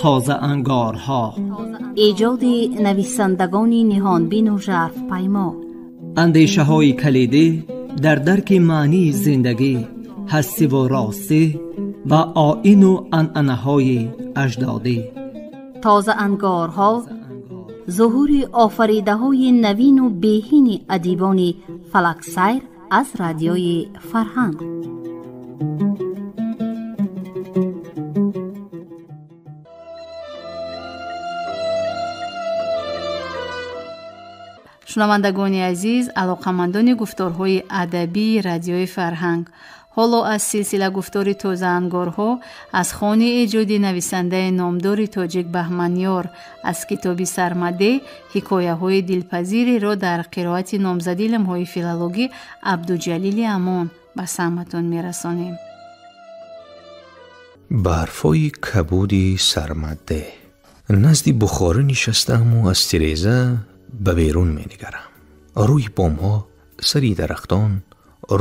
Тозаангорҳо, эҷоди нависандагони ниҳонбину жарфпаймо, андешаҳои калидӣ дар дарки маънии зиндагӣ, ҳастиву ростӣ ва оину анъанаҳои аҷдодӣ. Тозаангорҳо зуҳури офаридаҳои навину беҳини адибони фалаксайр аз радиои Фарҳанг. Шунавандагони азиз, алоқамандони гуфторҳои адабии радиои Фарҳанг, ҳоло аз силсила гуфтори тозаангорҳо аз хони эҷоди нависандаи номдори тоҷик Баҳманёр аз китоби Сармаде ҳикояҳои дилпазиреро дар қироати номзади илмҳои филологӣ Абдуҷалили Амон ба самъатон мерасонем. Барфҳои кабуди Сармаде. Назди Бухоро нишастааму аз тиреза ба берун менигарам. Рӯи бомҳо, сари дарахтон,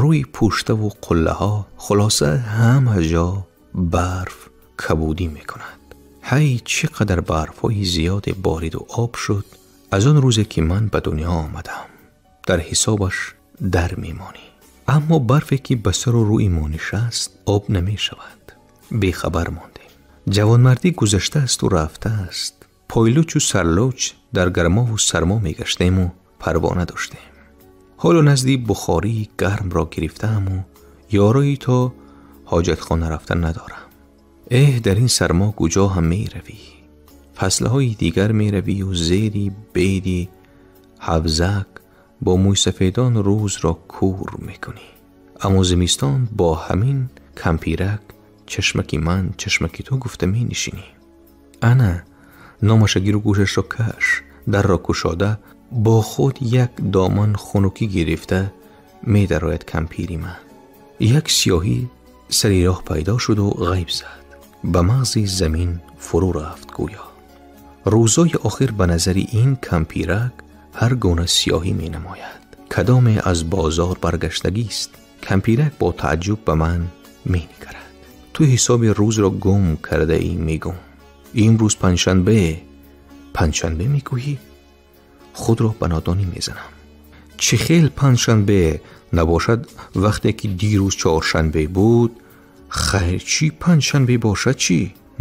рӯи пуштаву қуллаҳо, хулоса ҳама ҷо барф кабудӣ мекунад. Ҳай, чӣ қадар барфҳои зиёде бориду об шуд аз он рӯзе ки ман ба дунё омадам. Дар ҳисобаш дар мемонӣ. Аммо барфе ки ба сару рӯи мо нишаст об намешавад. Бехабар мондем. Ҷавонмардӣ гузаштаасту рафтааст. Пойлучу сарлуч дар гармову сармо мегаштему парво надоштем. Ҳоло назди бухории гармро гирифтааму ёрои то ҳоҷатхона рафтан надорам. Эҳ, дар ин сармо куҷо ҳам меравӣ? Фаслҳои дигар меравию зери беди ҳавзак бо мӯйсафедон рӯзро кур мекунӣ. Аммо зимистон бо ҳамин кампирак чашмаки ман, чашмаки ту гуфта менишинӣ. Ана номаша гиру гӯшашро каш, дарро кушода бо худ як доман хунукӣ гирифта медарояд кампири ман. Як сиёҳӣ сари роҳ пайдо шуду ғайб зад, ба мағзи замин фурӯ рафт гӯё. Рӯзои охир ба назари ин кампирак ҳар гуна сиёҳӣ менамояд. Кадоме аз бозор баргаштагист. Кампирак бо тааҷҷуб ба ман менигарад. Ту ҳисоби рӯзро гум кардаӣ, мегӯм. Имрӯз панҷшанбе. Панҷшанбе мегӯӣ? Худро ба нодонӣ мезанам. Чӣ хел панҷшанбе набошад вақте ки дирӯз чоршанбе буд? Хайр, чӣ панҷшанбе бошад чӣ?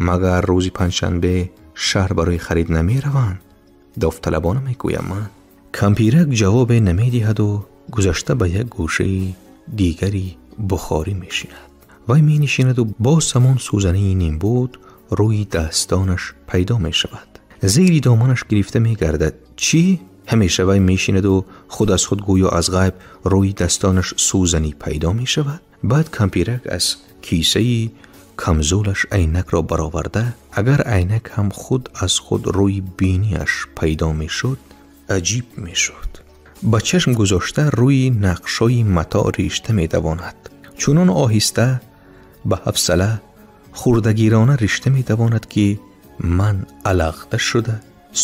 Магар рӯзи панҷшанбе шаҳр барои харид намераванд? Довталабона мегӯям ман. Кампирак ҷавобе намедиҳаду гузашта ба як гӯшаи дигари бухорӣ мешинад. Вай менишинаду боз ҳамон сӯзании нимбуд рӯи дастонаш пайдо мешавад. Зери доманаш гирифта мегардад. Чӣ? Ҳамеша вай мешинаду худ аз худ гӯё аз ғайб рӯи дастонаш сӯзанӣ пайдо мешавад. Баъд кампирак аз кисаи камзулаш айнакро бароварда, агар айнак ҳам худ аз худ рӯи бинияш пайдо мешуд, аҷиб мешуд. Ба чашм гузошта рӯи нақшҳои матоъ ришта метавонад. Чунон оҳиста ба ҳавсала хурдагирона ришта метавонад, ки ман алағда шуда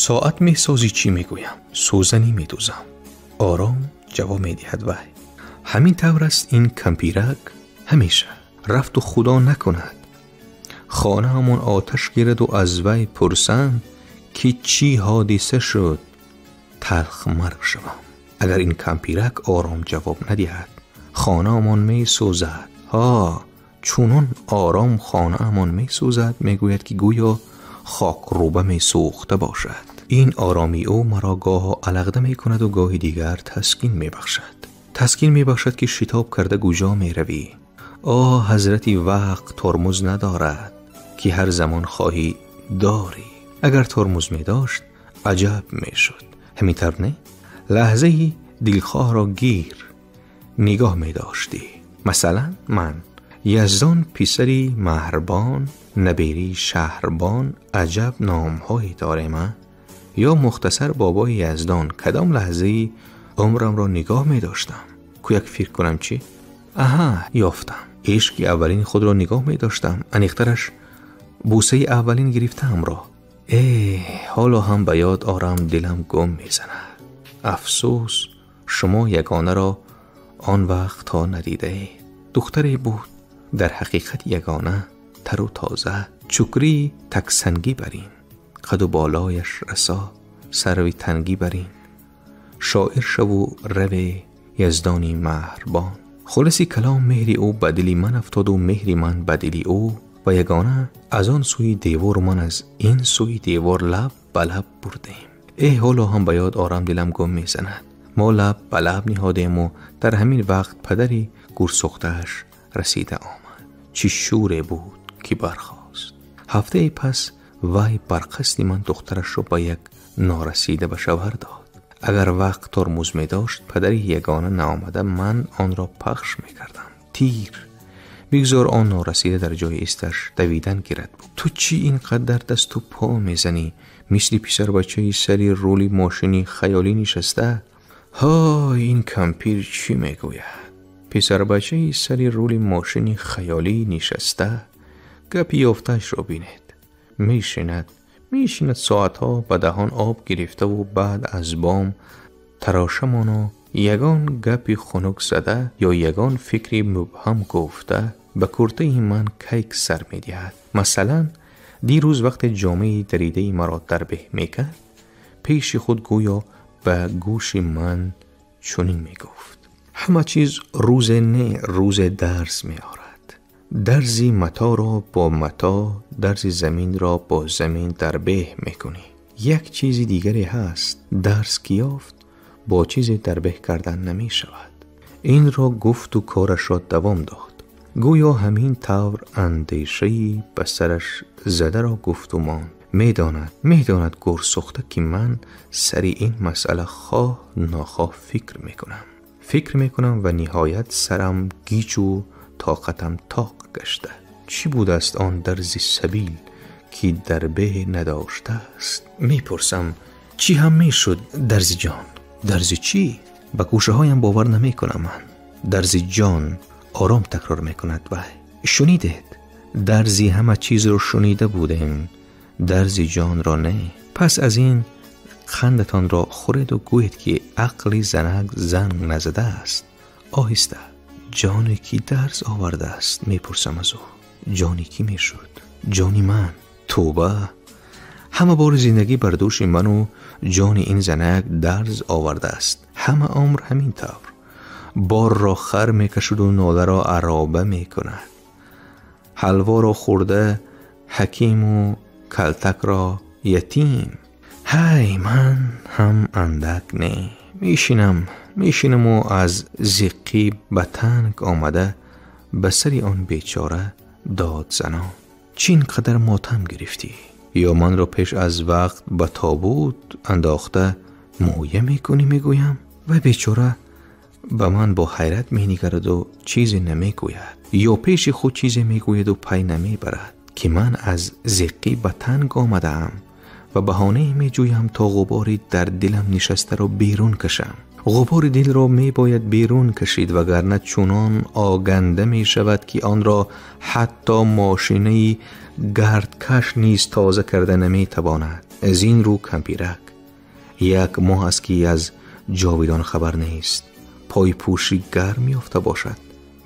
соат месозӣ чӣ мегӯям? Сӯзанӣ медӯзам. Ором ҷавоб медиҳад вай. Ҳамин тавр аст ин кампирак ҳамеша. Рафту худо накунад хонаамон оташ гираду аз вай пурсанд ки чӣ ҳодиса шуд, талх марг шавам. Агар ин кампирак ором ҷавоб надиҳад, хонаамон месӯзад. Ҳа, чунон ором хонаамон месӯзад, мегӯяд ки гӯё хокрӯба месӯхта бошад. Ин оромии ӯ маро гоҳо алағда мекунаду гоҳи дигар таскин мебахшад. Таскин мебахшад ки шитоб карда куҷо меравӣ. О, ҳазрати вақт тормуз надорад ки ҳар замон хоҳӣ дорӣ. Агар тормуз медошт аҷаб мешуд. Ҳамин тавр не? Лаҳзаи дилхоҳро гир нигоҳ медоштӣ. Масалан, ман Яздон писари Маҳрбон, наберии Шаҳрбон, аҷаб номҳое дорем, а? Ё мухтасар бобои Яздон. Кадом лаҳзаи умрамро нигоҳ медоштам? Ку як фикр кунам чӣ? Аҳа, ёфтам. Ишқи аввалини худро нигоҳ медоштам. Аниқтараш бӯсаи аввалин гирифтаамро. Э, ҳоло ҳам ба ёд орам, дилам гум мезанад. Афсӯс, шумо ягонаро он вақтҳо надидаед. Духтаре буд Дар ҳақиқат ягона, тару тоза, чукрӣ таксангӣ барин, қаду болояш расо, сарви тангӣ барин. Шоир шаву раве яздони меҳрбон. Хулоси калом, меҳри ӯ ба дили ман афтоду меҳри ман ба дили ӯ ва ягона аз он сӯи девору ман аз ин сӯи девор лаб ба лаб бурдем. Эҳ, ҳоло ҳам ба ёд орам, дилам гум мезанад. Мо лаб ба лаб ниҳодему дар ҳамин вақт падари гурсӯхтааш расида омад. Чӣ шӯре буд, ки бархост. Ҳафтае пас вай бар қасди ман духтарашро ба як норасида ба шавҳар дод. Агар вақт тормуз медошт, падари ягона наомада ман онро пахш мекардам. Тир бигзор он норасида дар ҷои исташ давидан гирад. Ту чӣ ин қадар дасту по мезанӣ, мисли писарбачаи сари рули мошини хаёлӣ нишаста? Ҳой, ин кампир чӣ мегӯяд? Писарбачаи сари рули мошини хаёлӣ нишаста, гапи ёфтаашро бинед. Мешинад, мешинад соатҳо ба даҳон об гирифтаву баъд аз бом тарошамону ягон гапи хунук зада ё ягон фикри мубҳам гуфта ба куртаи ман кайк сар медиҳад. Масалан, дирӯз вақте ҷомаи даридаи маро дарбеҳ мекард, пеши худ гӯё ба гӯши ман чунин мегуфт: ҳама чиз рӯзе не рӯзе дарс меорад. Дарзи маторо бо мато, дарзи заминро бо замин дарбеҳ мекунӣ. Як чизи дигаре ҳаст, дарс ки ёфт, бо чизе дарбеҳ кардан намешавад. Инро гуфту корашро давом дод. Гӯё ҳамин тавр андешаи ба сараш задаро гуфту монд. Медонад, медонад гурсӯхта, ки ман сари ин масъала хоҳ нохоҳ фикр мекунам. Фикр мекунам ва ниҳоят сарам гиҷу тоқатам тоқ гашта. Чӣ будааст он дарзи сабил, ки дарбеҳ надоштааст? Мепурсам, чӣ ҳам мешуд дарзи ҷон? Дарзи чӣ? Ба гӯшаҳоям бовар намекунам ман. Дарзи ҷон, ором такрор мекунад вай. Шунидед? Дарзи ҳама чизро шунида будем, дарзи ҷонро не. Пас аз ин қандатонро хӯреду гӯед, ки ақли занак занг назадааст. Оҳиста, ҷоне ки дарз овардааст, мепурсам аз ӯ. Ҷони кӣ мешуд? Ҷони ман. Тӯба, ҳама бори зиндагӣ бар дӯши ману ҷони ин занак дарз овардааст. Ҳама умр ҳамин тавр. Борро хар мекашуду ноларо ароба мекунад. Ҳалворо хӯрда ҳакиму калтакро ятим. Ҳай, ман ҳам андак не. Мешинам, мешинаму аз зиққӣ ба танг омада ба сари он бечора дод занон. Чӣ ин қадар мотам гирифтӣ? Ё манро пеш аз вақт ба тобут андохта мӯя мекунӣ, мегӯям? Ва бечора ба ман бо ҳайрат менигараду чизе намегӯяд. Ё пеши худ чизе мегӯяду пай намебарад, ки ман аз зиққӣ ба танг омадаам ва баҳонае меҷӯям то ғубори дар дилам нишастаро берун кашам. Ғубори дилро мебояд берун кашид, вагарна чунон оганда мешавад, ки онро ҳатто мошинаи гардкаш низ тоза карда наметавонад. Аз ин рӯ кампирак як моҳ аст, ки аз ҷовидон хабар нест. Пойпӯшӣ гарм ёфта бошад,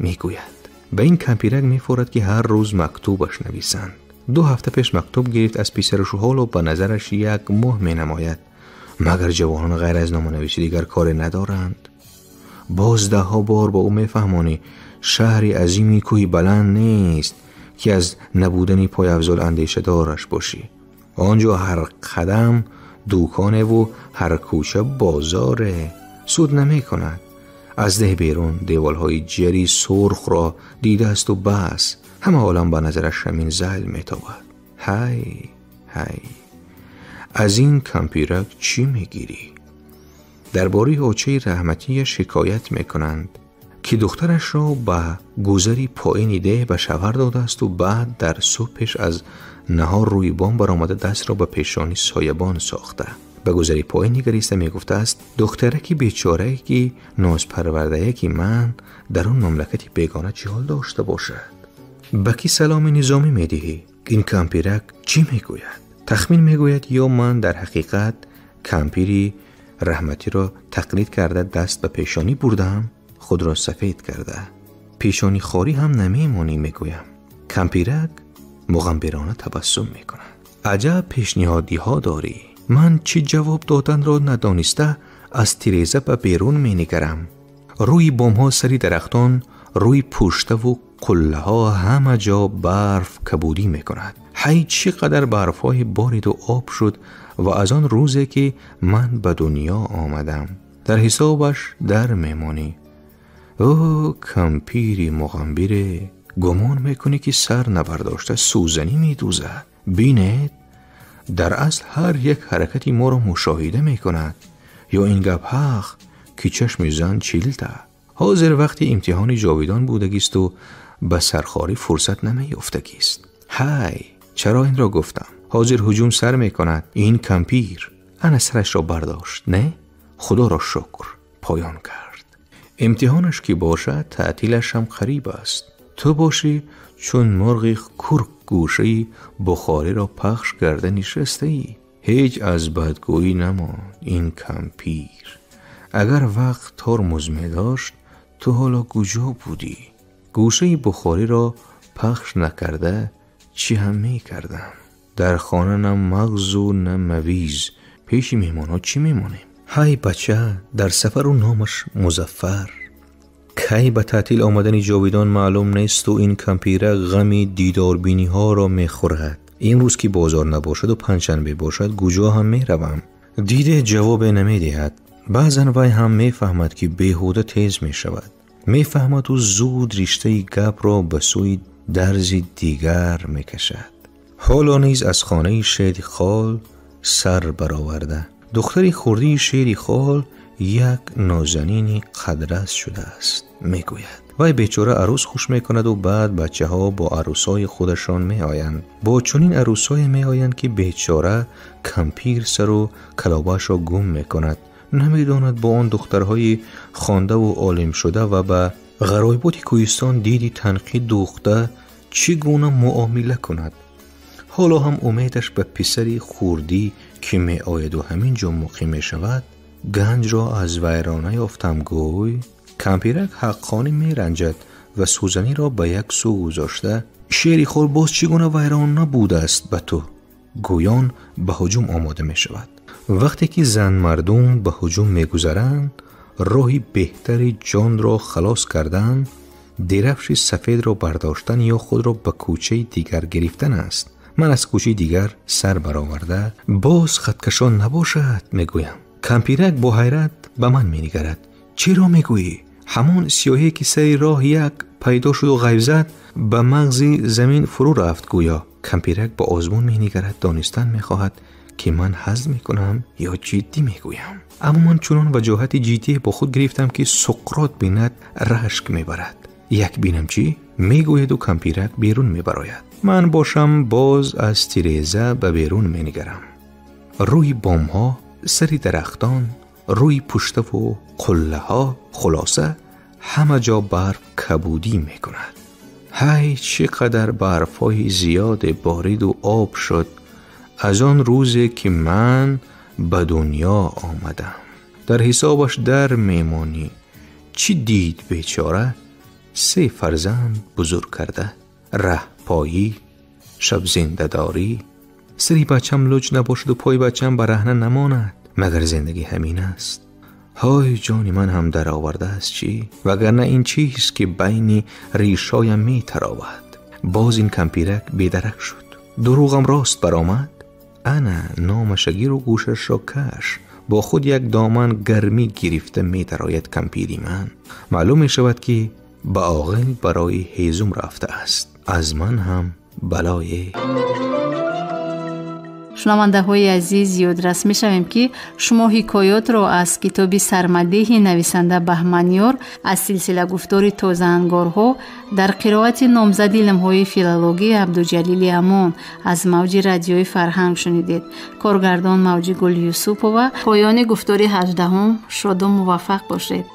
мегӯяд. Ба ин кампирак мефорад, ки ҳар рӯз мактубаш нависанд. 2 ҳафта пеш мактуб гирифт аз писарашу ҳоло ба назараш як моҳ менамояд. Магар ҷавонон ғайр аз номанависӣ дигар коре надоранд? Боз даҳҳо бор ба ӯ мефаҳмонӣ, шаҳри азими кӯҳи баланд нест, ки аз набудани пойафзол андешадораш бошӣ. Он ҷо ҳар қадам дуконеву ҳар кӯча бозоре. Суд намекунад. Аз деҳ берун деволҳои ҷари сурхро дидаасту бас. Ҳама олам ба назараш ҳамин зайл метобад. Ҳай, ҳай, аз ин кампирак чӣ мегирӣ? Дар бораи очаи раҳматияш ҳикоят мекунанд, ки духтарашро ба гузари поини деҳ ба шавҳар додаасту баъд дар субҳ пеш аз наҳор рӯи бом баромада дастро ба пешонӣ соябон сохта. Ба гузари поин нигариста мегуфтааст: духтараки бечорае, ки нозпарвардаяки ман дар он мамлакати бегона чӣ ҳол дошта бошад? Ба кӣ саломи низомӣ медиҳӣ? Ин кампирак чӣ мегӯяд? Тахмин мегӯяд ё ман дар ҳақиқат кампири раҳматиро тақлид карда даст ба пешонӣ бурдаам, худро сафед карда. Пешонӣ хорӣ ҳам намемонӣ, мегӯям. Кампирак муғамбирона табассум мекунад. Аҷаб пешниҳодиҳо дорӣ. Ман чӣ ҷавоб доданро надониста аз тиреза ба берун менигарам. Рӯи бомҳо, сари дарахтон, рӯи пуштаву қуллаҳо ҳама ҷо барф кабудӣ мекунад. Ҳай, чӣ қадар барфҳои бориду об шуд ва аз он рӯзе ки ман ба дунё омадам. Дар ҳисобаш дар мемонӣ. Ӯ кампири муғамбире, гумон мекунӣ ки сар набардошта сӯзанӣ медӯзад. Бинед, дар асл ҳар як ҳаракати моро мушоҳида мекунад. Ё ин гап ҳақ ки чашми зан чилта. Ҳозир вақти имтиҳони ҷовидон будагисту ба сархорӣ фурсат намеёфтагист. Ҳай, чаро инро гуфтам? Ҳозир ҳуҷум сар мекунад. Ин кампир ана сарашро бардошт, не? Худоро шукр, поён кард. Имтиҳонаш ки бошад, таътилаш ҳам қариб аст. Ту бошӣ чун мурғи курк гӯшаи бухориро пахш карда нишастаӣ. Ҳеҷ аз бадгӯӣ намонд ин кампир. Агар вақт тормуз медошт, ту ҳоло куҷо будӣ? Гӯшаи бухориро пахш накарда чӣ ҳам мекардам? Дар хона на мағзу на мавиз. Пеши меҳмонҳо чӣ мемонем? Ҳай бача, дар сафару номаш Музаффар. Кай ба таътил омадани ҷовидон маълум несту ин кампира ғами дидорбиниҳоро мехӯрад. Имрӯз ки бозор набошаду панҷшанбе бошад, куҷо ҳам меравам? Диде ҷавобе намедиҳад. Баъзан вай ҳам мефаҳмад, ки беҳуда тез мешавад. Мефаҳмаду зуд риштаи гапро ба сӯи дарзи дигар мекашад. Ҳоло низ аз хонаи Шери Хол сар бароварда. Духтари хурдии Шери Хол як нозанини қадрас шудааст, мегӯяд. Вай бечора арӯс хуш мекунаду баъд бачаҳо бо арӯсҳои худашон меоянд. Бо чунин арӯсҳое меоянд, ки бечора кампир сару калобаашро гум мекунад. Намедонад бо он духтарҳои хондаву олимшуда ва ба ғароиботи кӯҳистон диди танқид дӯхта чӣ гуна муомила кунад. Ҳоло ҳам умедаш ба писари хурдӣ, ки меояду ҳамин ҷо муқим мешавад, ганҷро аз вайрона ёфтам гӯй. Кампирак ҳаққонӣ меранҷад ва сӯзаниро ба як сӯ гузошта, Шери Хол боз чӣ гуна вайрон набудааст ба ту? Гӯён ба ҳуҷум омода мешавад. Вақте ки занмардум ба ҳуҷум мегузаранд, роҳи беҳтари ҷонро халос кардан дерафши сафедро бардоштан ё худро ба кӯчаи дигар гирифтан аст. Ман аз кӯчаи дигар сар бароварда, боз хаткашон набошад, мегӯям. Кампирак бо ҳайрат ба ман менигарад. Чиро мегӯӣ? Ҳамон сиёҳе ки сари роҳ як пайдо шуду ғайб зад, ба мағзи замин фурӯ рафт гӯё. Кампирак ба озмон менигарад, донистан мехоҳад, ки ман ҳазл мекунам ё ҷиддӣ мегӯям. Аммо ман чунон ваҷоҳати ҷиддие бо худ гирифтам, ки Суқрот бинад рашк мебарад. Як бинам чӣ? Мегӯяду кампирак берун мебарояд. Ман бошам боз аз тиреза ба берун менигарам. Рӯи бомҳо, сари дарахтон, рӯи пуштаву қуллаҳо, хулоса ҳама ҷо барф кабудӣ мекунад. Ҳай, чӣ қадар барфҳои зиёде бориду об шуд аз он рӯзе ки ман ба дунё омадам. Дар ҳисобаш дар мемонӣ. Чӣ дид бечора? Се фарзанд бузург карда, раҳпоӣ, шабзиндадорӣ. Сари бачам луҷ набошаду пои бачам бараҳна намонад. Магар зиндагӣ ҳамин аст? Ҳой, ҷони ман ҳам даровардааст чӣ? Вагарна ин чист, ки байни ришоям метаровад? Боз ин кампирак бедарак шуд. Дурӯғам рост баромад? Ана номашагиру гӯшашро каш. Бо худ як доман гармӣ гирифта метарояд кампири ман. Маълум мешавад, ки ба оғил барои ҳезум рафтааст. Аз ман ҳам балое. Шунавандаҳои азиз, ёдрас мешавем, ки шумо ҳикоётро аз китоби Сармадеҳи нависанда Баҳманёр аз силсила гуфтори Тозаангорҳо дар қироати номзади илмҳои филологӣ Абдуҷалили Амон аз мавҷи Радиои Фарҳанг шунидед. Коргардон Мавҷигул Юсупова. Поёни гуфтори 18-ум. Шоду муваффақ бошед.